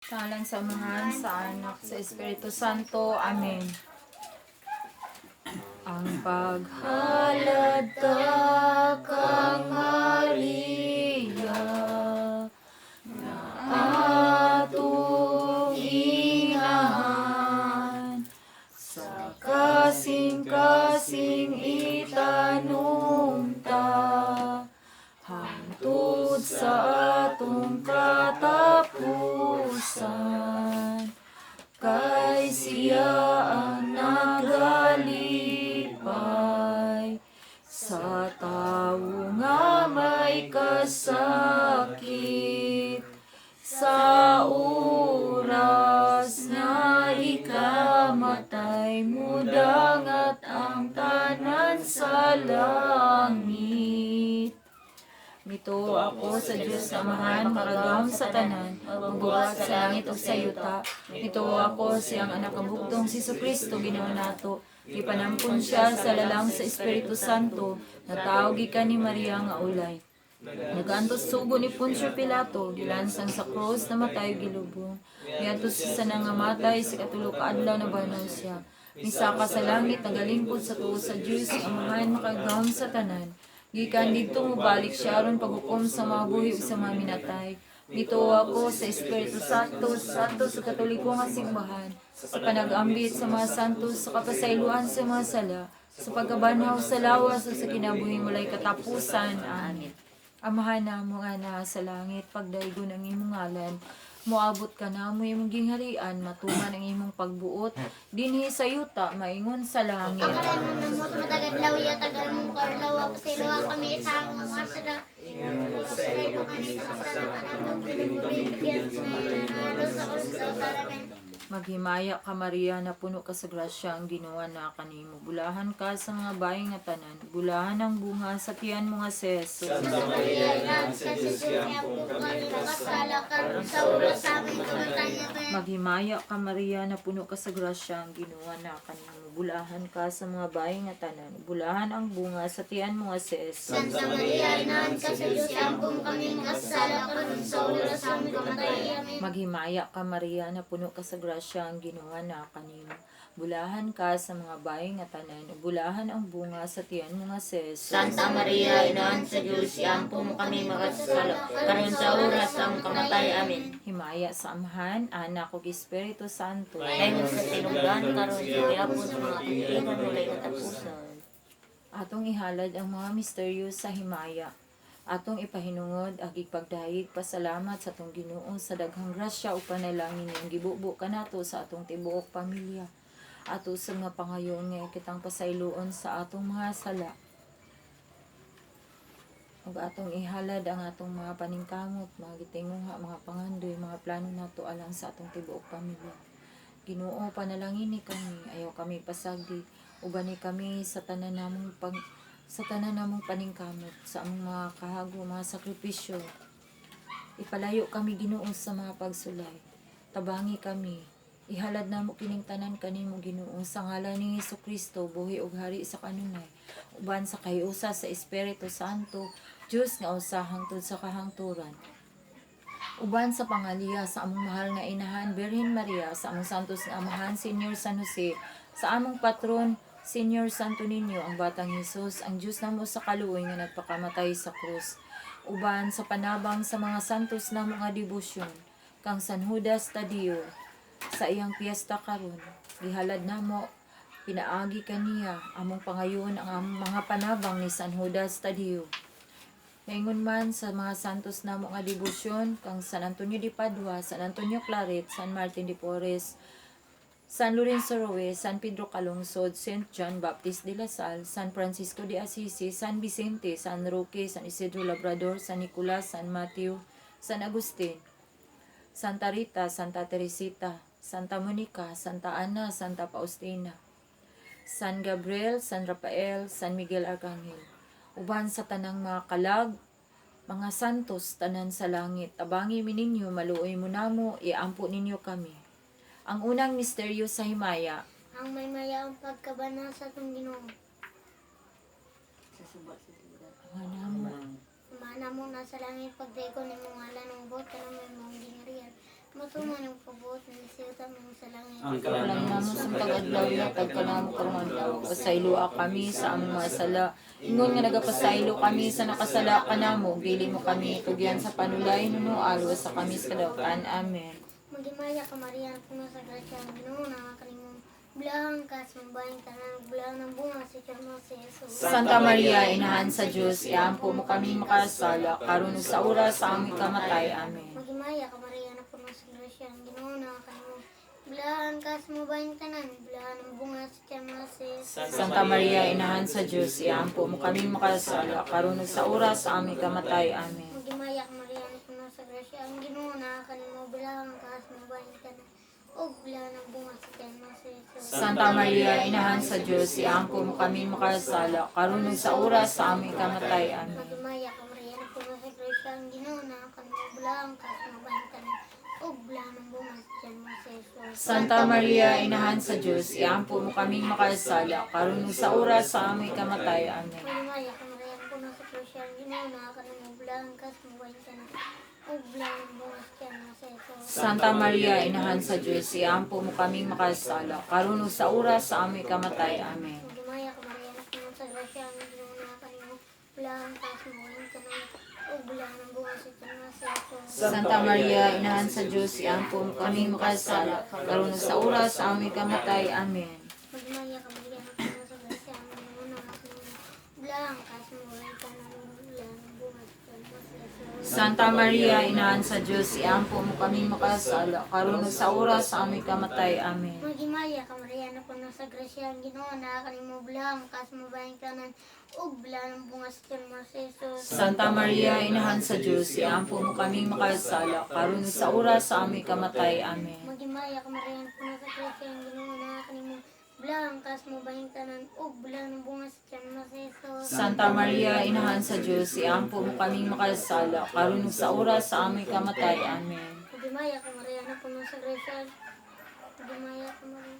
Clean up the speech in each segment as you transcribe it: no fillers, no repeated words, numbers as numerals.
Sa ngalan sa Amahan, sa Anak, sa Espiritu Santo. Amen. Ang paghalad ta kang Maria na atong inahan sa kasing-kasing itanom ta hangtod sa atong katapusan, kay siya ang nagalipay sa tawo nga may kasakit sa oras nga ikamatay, mudangat ang tanan sa langit. Mituo ako sa Diyos Amahan, makagagahom sa tanan, magbuhat sa langit ug sa yuta. Mituo ako sa iyang Anak nga bugtong si Kristo, Ginoo nato. Gipanampon siya sa lalang sa Espiritu Santo, natawo gikan ni Maria nga ulay. Nag-antos sugo ni Poncio Pilato, gilansang sa krus, namatay, gilubong. Miadto sa nangamatay, sa katulo ka adlaw nabanhaw siya. Misaka sa langit, nagalingkod sa tuo sa Diyos, ang Amahan makagagahom sa tanan. Gikan didto mobalik siya aron paghukom sa mga buhi ug sa mga minatay. Mituo ako sa Espiritu Santo, Santo sa Katoliko nga simbahan, sa panag-ambit sa mga santos, sa kapasayloan sa mga sala, sa pagkabanhaw sa lawas ug sa kinabuhing walay katapusan. Amen. Amahan namo nga naa sa langit, pagdaygon ang imong ngalan, moabot kanamo imong gingharian, matuman ang imong pagbuot dinhi sa yuta maingon sa langit. Ang karanon namo sa matag adlaw, ihatag mo karong adlawa, pasayloa kami sa among mga sala. Pasaylo kami sa kasalanan among bigyan sa sa Amen. Maghimaya ka, Maria, na puno ka sa grasya, ang Ginoo naa kanimo. Bulahan ka sa mga babae nga tanan. Bulahan ang bunga sa tiyan mo nga si Jesus. Santa Maria, Ina sa Diyos, iampo kami makasala karon sa oras sa aming kamatayan. Amen. Maghimaya ka, Maria, na puno ka sa grasya, ang Ginoo naa kanimo. Bulahan ka sa mga babae nga tanan. Bulahan ang bunga sa tiyan mo nga si Jesus. Santa Maria, Ina sa Diyos, iampo kami makasala karon sa oras sa aming kamatayan. Amen. Maghimaya ka, Maria, na puno ka sa grasya, ang Ginoo naa kanimo. Bulahan ka sa mga babae nga tanan. Bulahan ang bunga sa tiyan mo nga si Jesus. Santa Maria, Inahan sa Diyos, iampo mo kami makasasala, karon sa oras sa among kamatay. Amen. Himaya sa Amahan, Anak ug Espiritu Santo. Ingon sa tinubdan, karon sa gihapon sa mga katuigan, walay katapusan. Atong ihalad ang mga misteryo sa himaya. Atong ipahinungod ang pagdayeg pasalamat sa atong Ginoo sa daghang grasya ug panalangin niyang gibubo kanato sa atong tibuok pamilya. Ato sa mga pangayoon nga kitang pasayloon sa atong mga sala. Ug atong ihalad ang atong mga paningkamot, mga gitinguha, mga pangandoy, mga plano nato alang sa atong tibuok pamilya. Ginoo, panalangini kami, ayaw kami pasagdi, ubani kami sa tanan namong paningkamot, sa among mga kahago, mga sakripisyo. Ipalayo kami, Ginoo, sa mga pagsulay. Tabangi kami. Ihalad namo kining tanan kanimo, Ginoo, sa ngalan ni Hesus Kristo, buhi ug hari sa kanunay, uban sa kahiusa sa Espiritu Santo, Dios nga usa hangtod sa kahangturan. Uban sa pangaliya sa among mahal nga inahan Birhen Maria, sa among santos nga amahan Senyor San Jose, sa among patron Senyor Santo Niño, ang Batang Hesus, ang Dios namo sa kaluoy nga nagpakamatay sa krus. Uban sa panabang sa mga santos namo nga debosyon, kang San Judas Tadeo, sa iyang piyesta karon, gihalad namo pinaagi kaniya among pangayoon ang among mga panabang ni San Judas Tadeo. Maingon man sa mga santos namo nga debosyon kang San Antonio de Padua, San Antonio Claret, San Martin de Porres, San Lorenzo Ruiz, San Pedro Calungsod, Saint John Baptist de la Salle, San Francisco de Assisi, San Vicente, San Roque, San Isidro Labrador, San Nicolas, San Mateo, San Agustin, Santa Rita, Santa Teresita, Santa Monica, Santa Ana, Santa Faustina, San Gabriel, San Rafael, San Miguel Arcangel. Uban sa tanang mga kalag, mga santos, tanan sa langit, tabangi mi ninyo, maluoy mo namo, iampo ninyo kami. Ang unang misteryo sa himaya, Ang may mayaong pagkabanhaw sa atong Ginoo. Sa suba sa duga. Ama namo, Ama namo nasa langit, pagdaygon imong ngalan, moabot kanamo imong gingharian. Matuman ang pabuot ng siyuta mo sa langit. Ang Kalan kalan namo sa matag adlaw, ihatag kanamo karong adlaw. Pasayloa kami sa among mga sala. Ingon nga nagapasaylo kami sa nakasala kanamo, dili mo kami tugyan sa panulay hinuno, sa kami sa kadautan. Amen. Maghimaya ka Maria, puno sa grasya ang Ginoo na kanimong bulahan ka sa mabaing tanan, bulahan ng bunga sa tiyan mo si Jesus. Santa Maria, inahan sa Diyos, iampo mo kami makasala, karon ug sa oras sa aming kamatay. Amen. Maghimaya ka Maria, na puno sa grasya ang Ginoo na kanimong bulahan ka sa mabaing tanan, bulahan ng bunga sa tiyan mo si Jesus. Santa Maria, inahan sa Diyos, iampo mo kami makasala, karon ug sa oras sa aming kamatay. Amen. Maghimaya ka Maria, na puno sa grasya ang Ginoo na kanimong bulahan ka sa mabaing tanan, ug bulahan ng bunga sa tiyan mo si Jesus. Santa Maria, inahan sa Diyos, iampo mo kami makasala, karon ug sa oras sa aming kamatay. Amen. Maghimaya ka Maria, na puno sa grasya ang Ginoo na kanimong bulahan ka sa mabaing tanan, ug bulahan ng bunga sa tiyan mo si Jesus. Santa Maria, inahan sa Diyos, iampo mo kami makasala, karon ug sa oras sa aming kamatay. Amen. Maghimaya ka Maria, na puno sa grasya ang Ginoo na kanimong bulahan ka sa mabaing tanan, ug bulahan ng bunga sa tiyan mo si Jesus. Santa Maria, inahan sa Diyos, iampo mo kaming makasala, karon ug sa oras sa aming kamatay. Amen. Maghimaya ka Maria, na puno sa grasya ang Ginoo na kanimong bulahan ka sa mabaing tanan, ug bulahan ng bunga sa tiyan mo si Jesus. Santa Maria, inahan sa Diyos, iampo mo kaming makasala, karon ug sa oras sa aming kamatay. Amen. Maghimaya ka Maria, na puno sa grasya ang Ginoo na kanimong bulahan ka sa mabaing tanan, ug bulahan ng bunga sa tiyan mo si Jesus. Santa Maria, inahan sa Diyos, iampo mo kaming makasala, karon ug sa oras sa aming kamatay. Amen. Maghimaya ka Maria, na puno sa grasya ang Ginoo na kanimo bulahan ka sa mabaing tanan, ug bulahan ng bunga sa tiyan mo si Jesus. Santa Maria, inahan sa Diyos, iampo mo kaming makasala, karon ug sa oras sa aming kamatay. Amen. Maghimaya ka Maria, na puno sa grasya ang Ginoo na kanimo bulahan ka sa mabaing tanan, ug bulahan ng bunga sa tiyan mo si Jesus. Santa Maria, inahan sa Diyos, iampo mo kaming makasala, karon ug sa oras sa aming kamatay. Amen. Maghimaya ka Maria, na puno sa grasya. Maghimaya ka Maria.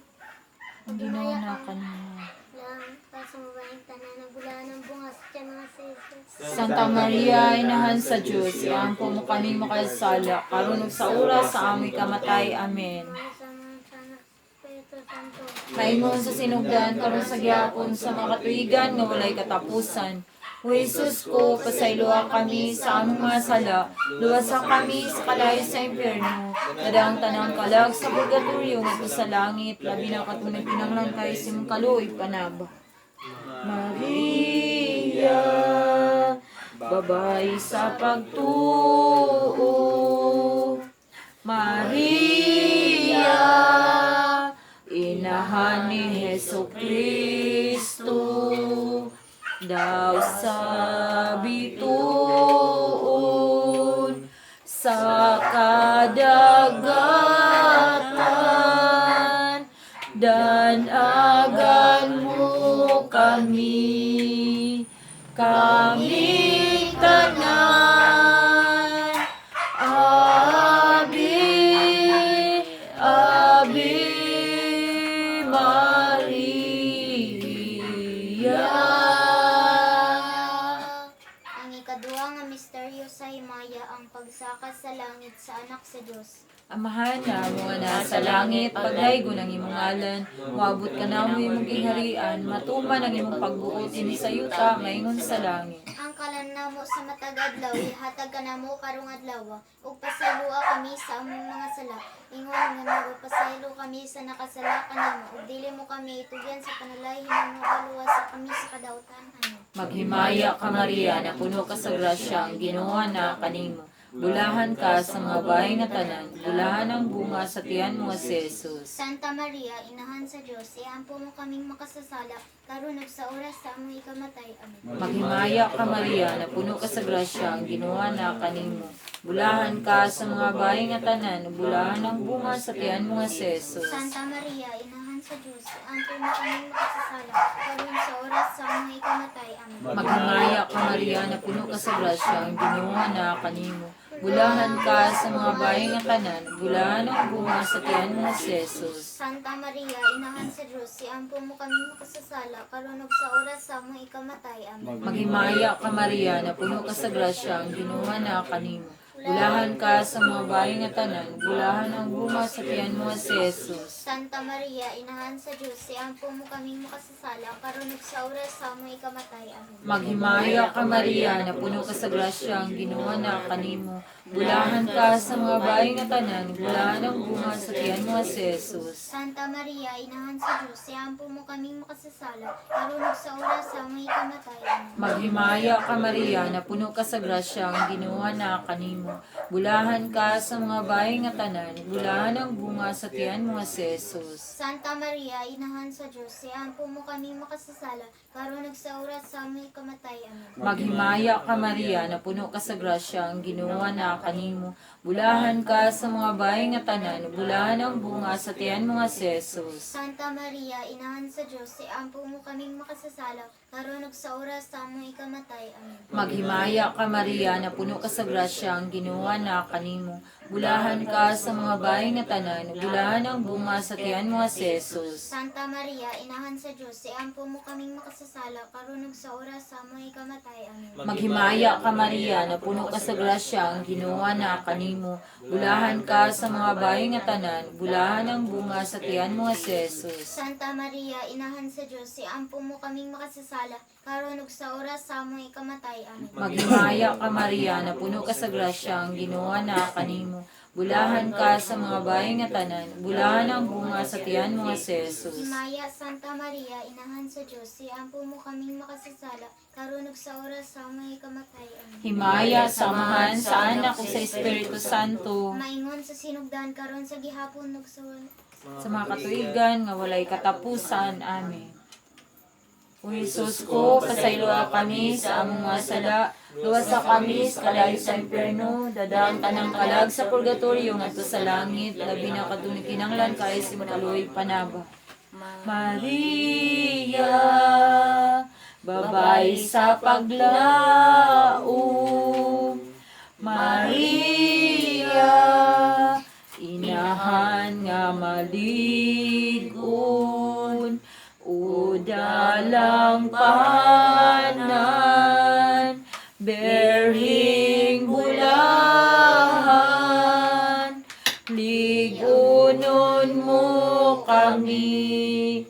Ang Ginoo na kanimo. Bulahan ka sa mabaing tanan, ug bulahan ng bunga sa tiyan mo si Jesus. Santa Maria, inahan sa Diyos, iampo mo kaming makasala, karon ug sa oras sa aming kamatay. Amen. Mga sa mga sa Anak, sa Espiritu Santo. Maingon sa sinugdan karon sa gyapon sa mga katuigan nga walay katapusan. O Jesus ko, pasayloa kami sa among mga sala, luwasa kami sa kalayo sa impyerno, dadang tanang kalag sa purgatorio ngadto sa langit, labi na katong nagkinahanglan kay sa imong kaluoy panab. Maria, babae sa pagtuo. Maria, inahan ni Heso Kristo, daw sa bituon, sa kadagatan, danagan mo kami, kaming tanan. Ave, Ave Maria. Ang ikaduha nga misteryo sa himaya, ang pagsaka sa langit sa anak sa Dios. Amahan na mga nasa langit, paglaygon ang imong ngalan, moabot ka namo imong gingharian, matuman ang imong pagbuot dinhi sa yuta, maingon sa langit. Ang kalan namo sa matag adlaw, ihatag kanamo karong adlaw, ug pasayloa kami sa among mga sala. Ingon nga nagapasaylo kami sa nakasala kanamo, ug dili mo kami itugyan sa panulay hinuno sa kami sa kadautan. Amen. Maghimaya ka Maria, napuno ka sa grasya, ang Ginoo na kanimo. Bulahan ka sa mga bahay nga tanan, bulahan ang bunga sa tiyan mo nga si Jesus. Santa Maria, inahan sa Dios, iampo mo kaming makasasala, karon ug sa oras sa among ikamatay. Amen. Maghimaya ka Maria, napuno ka sa grasya, ang Ginoo na kanimo. Bulahan ka sa mga bahay nga tanan, bulahan ang bunga sa tiyan mo nga si Jesus. Santa Maria, inahan sa Dios, iampo mo kaming makasasala, karon sa oras sa among ikamatay. Amen. Maghimaya ka Maria, napuno ka sa grasya, ang Ginoo na kanimo. Bulahan ka sa mga bahay nga tanan, bulahan ang bunga sa tiyan mo nga si Jesus. Santa Maria, inahan sa Dios, iampo mo kaming makasasala, karon ug sa oras sa among ikamatay. Amen. Maghimaya ka Maria, napuno ka sa grasya, ang Ginoo na kanimo. Bulahan ka sa mga babae nga tanan, bulahan ang bunga sa tiyan mo nga si Jesus. Santa Maria, inahan sa Diyos, iampo mo kaming makasasala, karon ug sa oras sa among ikamatay. Amen. Maghimaya ka, Maria, napuno ka sa grasya, ang Ginoo na kanimo. Bulahan ka sa mga babae nga tanan, bulahan ang bunga sa tiyan mo nga si Jesus. Santa Maria, inahan sa Diyos, iampo mo kaming makasasala, karon ug sa oras sa among ikamatay. Amen. Maghimaya ka, Maria, napuno ka sa grasya, ang Ginoo na kanimo. Bulahan ka sa mga babae nga tanan, bulahan ang bunga sa tiyan mo nga si Jesus. Santa Maria, inahan sa Diyos, iampo mo kaming makasasala, karon ug sa oras sa among ikamatay. Amen. Maghimaya ka, Maria, napuno ka sa grasya, ang Ginoo na kanimo. Bulahan ka sa mga babae nga tanan, bulahan ang bunga sa tiyan mo nga si Jesus. Santa Maria, inahan sa Diyos, iampo mo kaming makasasala, karon ug sa oras sa among ikamatay. Amen. Maghimaya ka, Maria, napuno ka sa grasya, ang Ginoo na kanimo. Bulahan ka sa mga babae nga tanan, bulahan ang bunga sa tiyan mo nga si Jesus. Santa Maria, inahan sa Diyos, iampo mo kaming makasasala, karon ug sa oras sa among ikamatay. Amen. Maghimaya ka, Maria, napuno ka sa grasya, ang Ginoo na kanimo. Bulahan ka sa mga babae nga tanan, bulahan ang bunga sa tiyan mo nga si Jesus. Santa Maria, inahan sa Diyos, iampo mo kaming makasasala, karon ug sa oras sa among ikamatay. Amen. Maghimaya ka, Maria, napuno ka sa grasya, ang Ginoo na kanimo. Bulahan ka sa mga babae nga tanan, bulahan ang bunga sa tiyan mo nga si Jesus. Himaya, Santa Maria, inahan sa Diyos, iampo mo kaming makasasala, karon ug sa oras sa among ikamatay. Amen. Himaya sa Amahan, sa Anak ug sa Espiritu Santo, Maingon sa sinugdan karon sa gihapon ug sa sa mga katuigan nga walay katapusan. Amen. O Jesus ko, pasayloa kami sa among mga sala, luwasa kami sa kalayo sa impyerno, dadaan tanang kalag sa purgatorio ngadto sa langit, labi na kadtong kinahanglan kaayo sa imong kaluoy panaba. Maria, babay sa paglaom. Maria, inahan nga maligon, udalang panan, berhing bulahan, ligunon mo kami,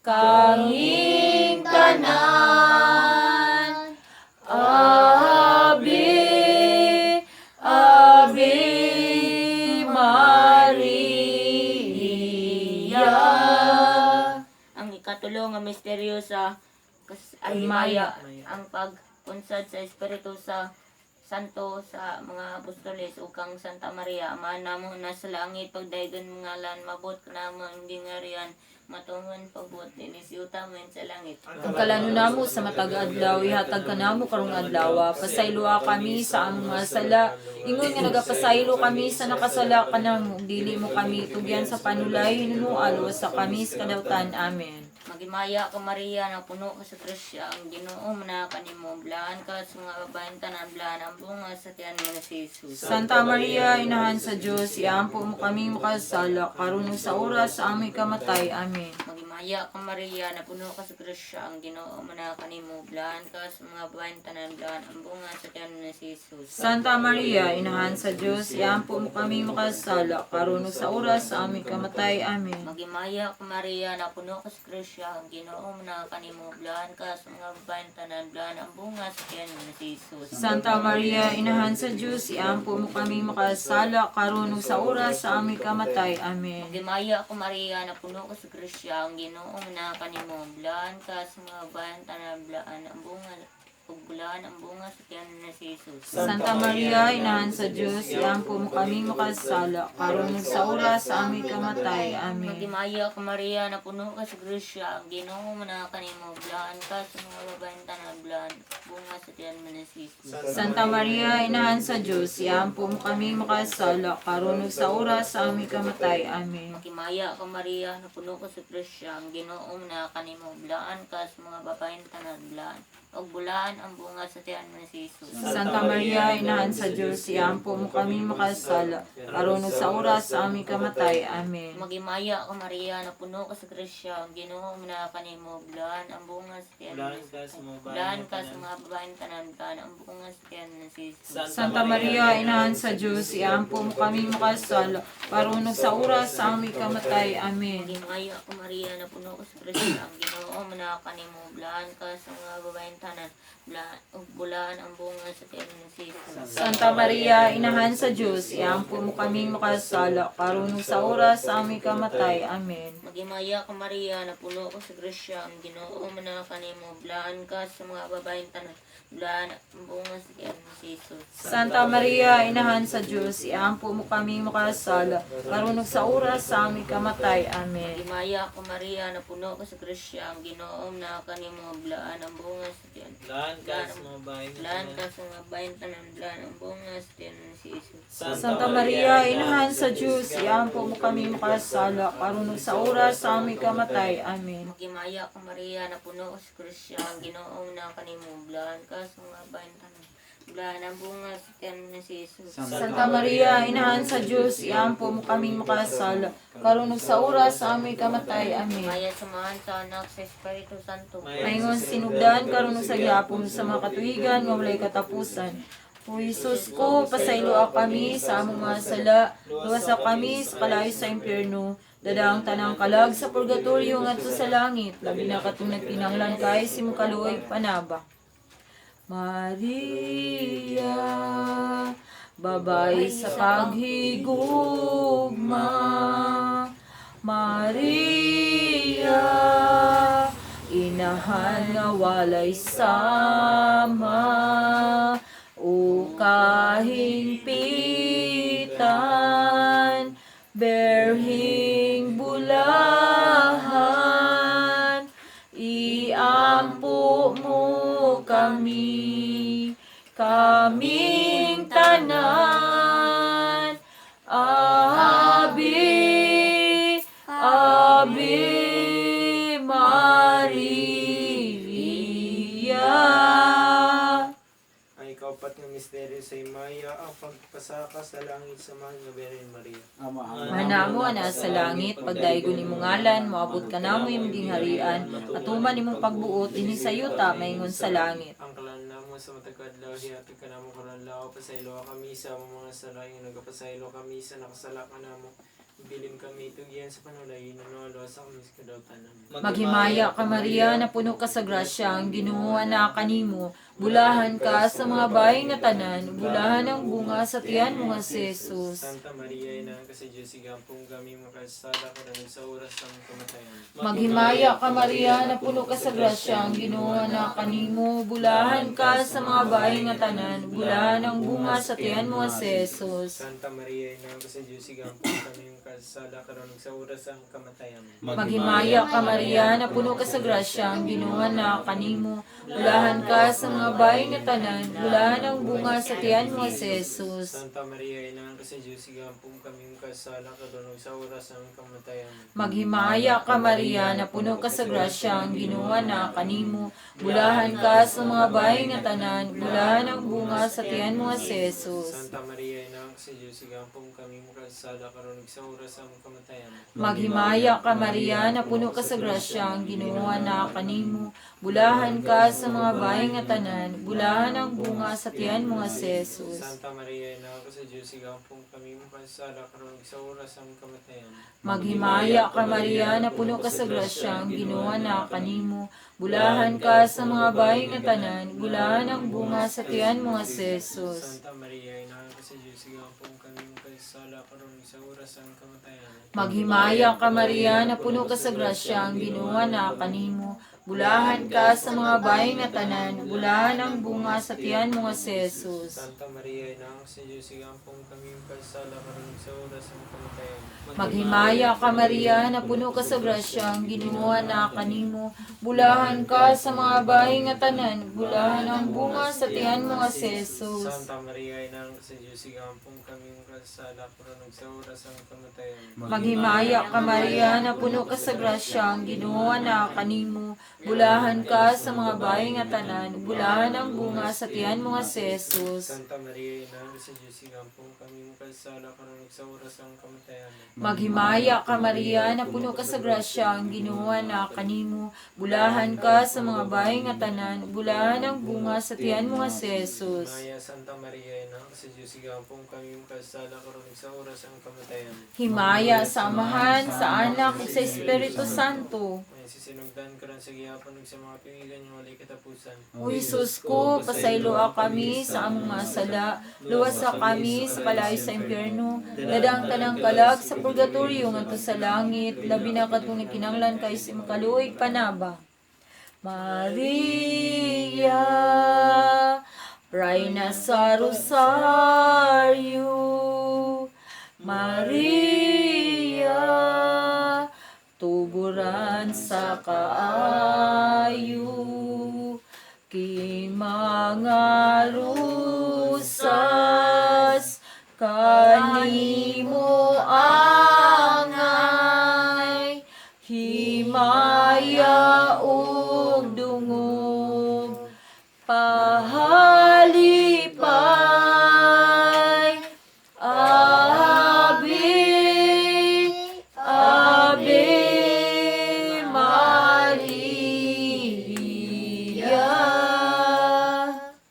kaming tanan. Ave, Ave Maria. Ang ikatulo nga misteryo sa Himaya. Himaya, ang pagkunsad sa Espiritu sa Santo sa mga apostoles ug kang Santa Maria, Amahan namo na sa langit, pagdaygon mo ngalan, mabot kanamo ang gingarian, matuman pagbuot dinhi sa yuta man sa langit. Ang kalano namo sa matag adlaw, ihatag kanamo karong adlaw. Pasayloa kami sa among mga sala. Ingon nga nagapasaylo kami sa nakasala kanamo. Dili mo kami tugyan sa panulay, hinunoa luwas sa kami sa kadawtan. Amen. Maghimaya ka, Maria, na puno ka sa grasya, ang Ginoo na kanimo, blaan ka sa mga babaeng tanan, blaan ang bunga sa tiyan mo na si Jesus. Santa Maria, inahan sa Diyos, iampo mo kami makasala, karon ug sa oras sa aming kamatay. Amen. Maghimaya ka, Maria, na puno ka sa grasya, ang Ginoo na kanimo, blaan ka sa mga babaeng tanan, blaan ang bunga sa tiyan mo na si Jesus. Santa Maria, inahan sa Diyos, iampo mo kami makasala, karon ug sa oras sa aming kamatay. Amen. Maghimaya ka, Maria, na puno ka sa grasya, ang Ginoo na kanimo, blaan ka sa mga babaeng tanan, blaan ang bunga sa tiyan mo na si Jesus. Santa Maria, inahan sa Diyos, iampo mo kami makasala, karon ug sa oras sa aming kamatay. Amen. Maghimaya ka, Maria, na puno ka sa grasya, ang Ginoo na kanimo, blaan ka sa mga babaeng tanan, blaan ang bunga ug blaan ang bunga sa tiyan na si Jesus. Santa Maria, inahan sa Diyos, iampo mo kami makasala, karon ug sa oras sa aming kamatay. Amen. Maghimaya ka, Maria, na puno ka sa grasya, ang Ginoo na kanimo, blaan ka sa mga babaeng tanan, blaan bunga sa tiyan mo na si Jesus. Santa Maria, inahan sa Diyos, iampo mo kami makasala, karon ug sa oras sa aming kamatay. Amen. Maghimaya ka, Maria, na puno ka sa grasya, ang Ginoo na kanimo, blaan ka sa mga babaeng tanan, blaan ug bulahan ang bunga sa tiyan mo si Jesus. Santa Maria, Inahan sa Diyos, iampo mo kami makasala, aron ug sa oras sa aming kamatay. Amen. Maghimaya ka, Maria, napuno ka sa grasya, ang Ginoo na kanimo, bulahan ang bunga sa tiyan Bulahan mo. ka sa mga babae Bulahan nga ka sa tanan. mga babaeng tanan, bulahan ang bunga sa tiyan mo si Jesus. Santa Maria, Inahan sa Diyos, iampo mo kami makasala, aron ug sa oras sa aming kamatay. Amen. Maghimaya ka, Maria, napuno ka sa grasya, ang Ginoo na kanimo, bulahan ka sa mga babaeng tanan, bulahan, ug bulahan ang bunga sa tiyan mo si Jesus. Santa Maria, Inahan sa Diyos, iampo mo kaming makasala, karon ug sa oras sa aming kamatay. Amen. Maghimaya ka, Maria, napuno ka sa grasya, ang Ginoo na kanimo, bulahan ka sa mga babaeng tanan, bulahan ang bunga sa tiyan mo si Jesus. Santa Maria, Inahan sa Diyos, iampo mo kaming makasala, karon ug sa oras sa aming kamatay. Amen. Maghimaya ka, Maria, napuno ka sa grasya, ang Ginoo na kanimo, bulahan ang bunga sa tiyan. Bulahan ka sa mga babae nga Bulahan tanan. ka sa mga babaeng tanan, bulahan ang bunga sa tiyan mo si Jesus. Santa Maria, Inahan sa Diyos, iampo mo kami makasala, karon ug sa oras sa aming kamatay. Amen. Maghimaya ka, Maria, napuno ka sa grasya, ang Ginoo na kanimo, bulahan ka sa mga babaeng tanan, bulahan ang bunga sa tiyan mo si Jesus. Santa Maria, Inahan sa Diyos, iampo mo kaming makasala, karon ug sa oras sa aming kamatay. Amen. Maya samahan sa Anak, sa Espiritu Santo. Maingon sinugdan karon ug sa gyapon sa mga katuigan nga walay katapusan. O Jesus ko, pasayloa kami sa among mga sala, luwasa kami sa kalayo sa impyerno, dadaang tanang kalag sa purgatorio ngadto sa langit, labi na katong nagkinahanglan kay si kaluoy panaba. Maria, babae sa paghigugma, Maria, inahan nga walay sama, o kahingpitan, berhing bulahan, iampo mo kami, kaming tanan. Ave, Ave Maria. Ang ikaapat nga misteryo sa himaya, ang pagpasaka sa langit sa mahal nga Birhen Maria. Manamo ana sa langit, pagdaygon imong ngalan, moabot ka namo imong gingharian, atuman imong pagbuot dinhi sa yuta maingon sa langit. Ang kalan namo sa matag adlaw, hihatag ka namo karon adlaw, pasaylo kami sa among mga sala, nga nagapasaylo kami sa nakasala kanamo. Bilin kami tugyan sa panulay, nanulo sa kami sa kadautan. Amen. Maghimaya ka, Maria, na puno ka sa grasya, ang Ginoo na kanimo. Bulahan ka sa mga bahay nga tanan, bulahan ang bunga sa tiyan mo nga si Jesus. Santa Maria, ina ka sa Diyos, igampong kami makasala karon sa oras ng kamatayan. Maghimaya ka, Maria, na puno ka sa grasya, ang Ginoo na kanimo. Bulahan ka sa mga bahay nga tanan, bulahan ang bunga sa tiyan mo nga si Jesus. Santa Maria, ina ka sa Diyos, igampong kami makasala karon sa oras ng kamatayan. Maghimaya ka, Maria, na puno ka sa grasya, ang Ginoo na kanimo. Bulahan ka sa mga bahay nga tanan, bulahan ang bunga sa tiyan mo nga si Jesus. Santa Maria, ina ka sa Diyos, igampong kami makasala karon sa oras ng kamatayan. Maghimaya ka, Maria, na puno ka sa grasya, ang Ginoo na kanimo. Bulahan ka sa mga bahay nga tanan, bulahan ang bunga sa tiyan mo nga si Jesus. Santa Maria, ina ka sa Diyos, igampong kami makasala karon sa oras ng kamatayan. Maghimaya ka, Maria, na puno ka sa grasya, ang Ginoo na kanimo. Bulahan ka sa mga bahay nga tanan, bulahan ang bunga sa tiyan mo nga si Jesus. Santa Maria, ina ka sa Diyos, igampong kami makasala karon sa oras ng kamatayan. Maghimaya ka, Maria, na puno ka sa grasya, ang Ginoo na kanimo. Bulahan ka sa mga bahay nga tanan, bulahan ang bunga sa tiyan mo nga si Jesus. Santa Maria, ina ka sa Diyos, igampong kami makasala karon sa oras ng kamatayan. Maghimaya ka, Maria, na puno ka sa grasya, ang Ginoo na kanimo. Bulahan ka sa mga bahay nga tanan, bulahan ang bunga sa tiyan mo nga si Jesus. Santa Maria, ina ka sa Diyos, igampong kami makasala karon sa oras ng kamatayan. Maghimaya ka, Maria, na puno ka sa grasya, ang Ginoo na kanimo. Bulahan ka sa mga bahay nga tanan, bulahan ang bunga sa tiyan mo nga si Jesus. Santa Maria, ina ka sa Diyos, igampong kami makasala karon sa oras ng kamatayan. Maghimaya ka, Maria, na puno ka sa grasya, ang Ginoo na kanimo. Bulahan ka sa mga bayi nga tanan, ug bulahan ang bunga sa tiyan mo nga si Jesus. Santa Maria, Inahan sa Diyos, igampong kami makasala karon ug sa oras ang kamatayan. Amen. Maghimaya ka, Maria, napuno ka sa grasya, ang Ginoo na kanimo. Bulahan ka sa mga bayi nga tanan, ug bulahan ang bunga sa tiyan mo nga si Jesus. Maya Santa Maria, Inahan sa Diyos, igampong kami makasala karon ug sa oras ang kamatayan. Amen. Himaya sa Amahan, sa Anak, ug sa Espiritu Santo. May sisinugdan karon sa gihapon ug sa mga pingilan nga walay katapusan. O Jesus ko, pasayloa kami sa among mga sala, luwasa kami sa kalayo sa impyerno, dadang tanang kalag sa purgatorio ngadto sa langit, labi na katong nagkinahanglan kay sa imong kaluoy panaba. Maria, Reina sa Rosario, Maria, tuburan sa kaayo, kay mga rusas, kanimo angay, himaya ug dungog, pahalipay, Ave, Ave Maria.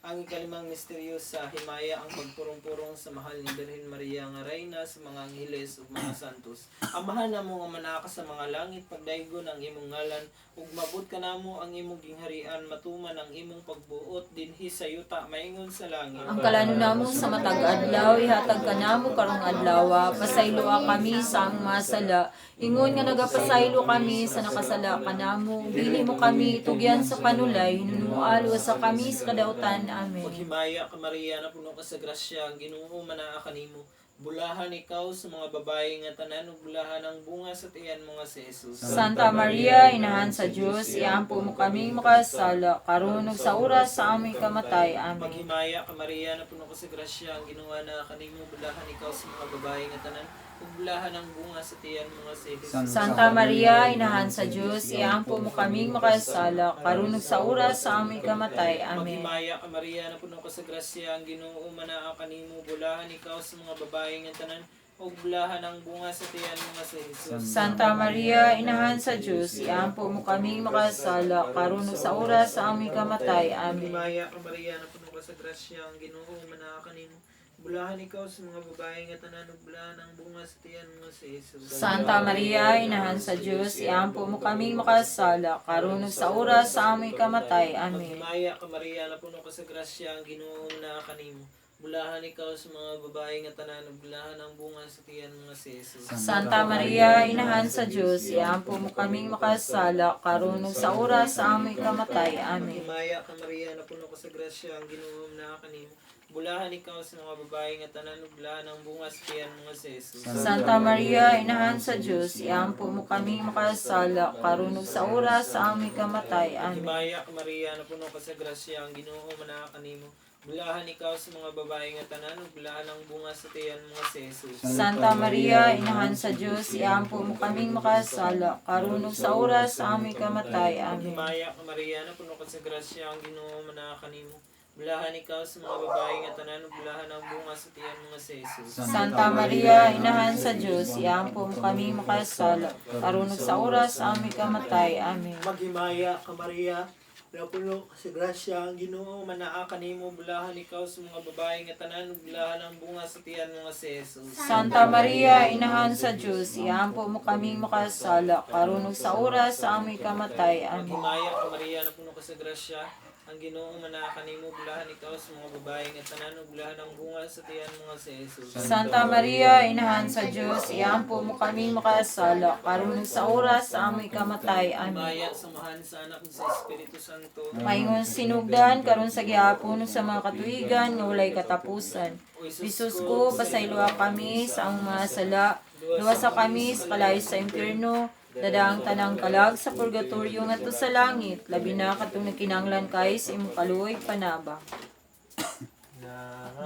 Ang ikalimang misteryo sa himaya ang pagpurong-purong sa mahal ni Birhen Maria nga Reyna sa mga angheles ug mga santos. Amahan namo nga manaa ka sa mga langit, pagdaygon ang imong ngalan ug mabot kanamo ang imong gingharian, matuman ang imong pagbuot dinhi sa yuta maingon sa langit. Ang kalano namo sa matag adlaw ihatag kanamo karong adlaw, pasayloa kami sa among mga sala, ingon nga nagapasaylo kami sa nakasala kanamo, dili mo kami itugyan sa panulay, hinunua sa kami sa kadautan. Amen. Maghimaya ka, Maria, na puno ka sa grasya, ang Ginoo manaa kanimo. Bulahan ikaw sa mga babae nga tanan ug bulahan ang bunga sa tiyan mo nga si Jesus. Santa Maria, inahan sa Dios, iampo mo kaming makasala, karon ug sa oras sa aming kamatay. Amen. Maghimaya ka, Maria, na puno ka sa grasya, ang Ginoo na kanimo, bulahan ikaw sa mga babae nga tanan ug bulahan ang bunga sa tiyan mo nga si Jesus. Santa Maria, inahan sa Dios, iampo mo kaming makasala, karon ug sa oras sa aming kamatay. Amen. Maghimaya ka, Maria, na puno ka sa grasya, ang Ginoo manaa kanimo, bulahan ikaw sa mga babae nga tanan ug bulahan ang bunga sa tiyan mo nga si Jesus. Santa Maria, inahan sa Dios, iampo mo kaming makasala, karon ug sa oras sa aming kamatay. Amen. Maghimaya ka, Maria, na puno ka sa grasya, ang Ginoo manaa kanimo, bulahan ikaw sa mga babae nga tanan ug bulahan ang bunga sa tiyan mo nga si Jesus. Santa Maria, inahan sa Dios, iampo mo kaming makasala, karon ug sa oras sa aming kamatay. Amen. Maghimaya ka, Maria, na puno ka sa grasya, ang Ginoo naa kanimo. Bulahan ikaw sa mga babae nga tanan ug bulahan ang bunga sa tiyan mo nga si Jesus. Santa Maria, inahan sa Dios, iampo mo kaming makasala, karon ug sa oras sa aming kamatay. Amen. Maghimaya ka, Maria, na puno ka sa grasya, ang Ginoo naa kanimo. Bulahan ikaw sa mga babae nga tanan ug bulahan ang bunga sa tiyan mo nga si Jesus. Santa Maria, inahan sa Dios, iampo mo kaming makasala, karon ug sa oras sa aming kamatay. Amen. Maghimaya ka, Maria, na puno ka sa grasya, ang Ginoo manaa kanimo. Bulahan ikaw sa mga babae nga tanan ug bulahan ang bunga sa tiyan mo nga si Jesus. Santa Maria, inahan sa Dios, iampo mo kaming makasala, karon ug sa oras sa aming kamatay. Amen. Maghimaya ka, Maria, na puno ka sa grasya, ang Ginoo manaa kanimo. Bulahan ikaw sa mga babae nga tanan ug bulahan ang bunga sa tiyan mo nga si Jesus. Santa Maria, inahan sa Dios, iampo mo kaming makasala, karon ug sa oras sa aming kamatay. Amen. Maghimaya ka, Maria, na puno ka sa grasya, ang Ginoo manaa kanimo, bulahan ikaw sa mga babae nga tanan ug bulahan ang bunga sa tiyan mo nga si Jesus. Santa Maria, inahan sa Dios, iampo mo kaming makasala, karon ug sa oras sa aming kamatay. Amen. Maghimaya ka, Maria, na puno ka sa grasya, ang Ginoo manaa kanimo, bulahan ikaw sa mga babae nga tanan ug bulahan ang bunga sa tiyan mo nga si Jesus. Santa Maria, inahan sa Dios, iampo mo kaming makasala, karon ug sa oras sa aming kamatay. Amen. Himaya sa Amahan, sa Anak ug sa Espiritu Santo. Maingon sinugdan karon sa gihapon ug sa mga katuigan nga walay katapusan. Jesus ko, pasayloa kami sa among mga sala, luwasa kami sa kalayo sa impyerno, dadaang tanang kalag sa purgatorio ngadto sa langit, labi na katong nagkinahanglan kay sa imong kaluoy panaba.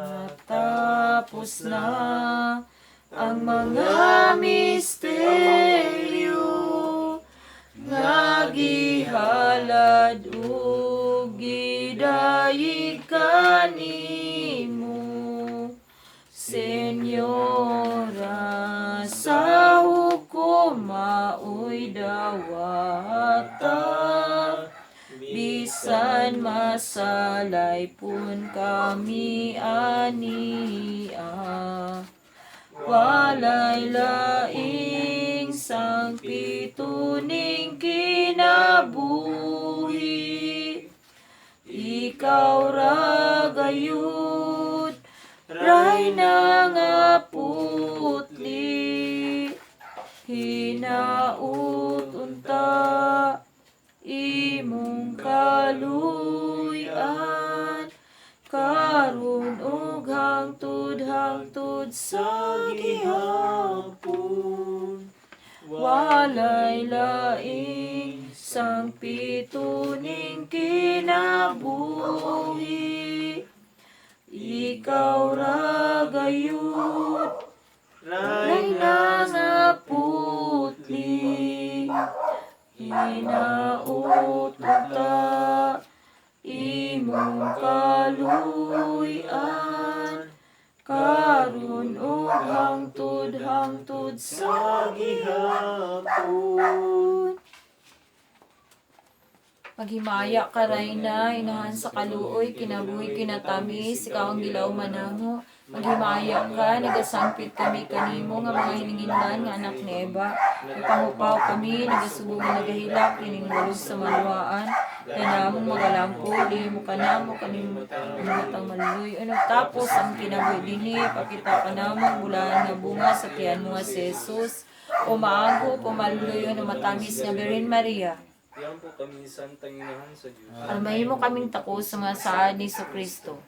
Natapos na ang mga misteryo nga gihalad. gidawata, bisan masalay pun kami ania. Walay laing sangpituning kinabuhi, ikaw ra gayud, Rayna nga putli, hinaut unta imong kaluy-an karon ug hangtod hangtod sa gihapon. Walay laing sangpituning kinabuhi, ikaw ra gayud, Rayna nga putli, hinaut unta imong kaluy-an karon ug hangtod hangtod sa gihapon. Paghimaya ka, Rayna, inahan sa kaluoy, kinabuhi, kinatamis, ikaw ang gilaw manamo. Maghimaya ka, nagasangpit kami kanimo nga mga hininginlan nga anak ni Eva. Nagpangupaw kami, nagasubo nga nagahilak, kining sa maluwaan. Nanamong magalampo, di mo kanamo, kanimo matang maluloy. Ano, tapos ang kinabuhi dinhi, pakita ka namo, bulaan nga bunga sa tiyan mo nga si Jesus. O maago, pumaluloy, o matamis nga Birhen Maria. Diyan po kami santang inahan sa Diyos. Almahin mo kaming tako sa mga saad ni Kristo.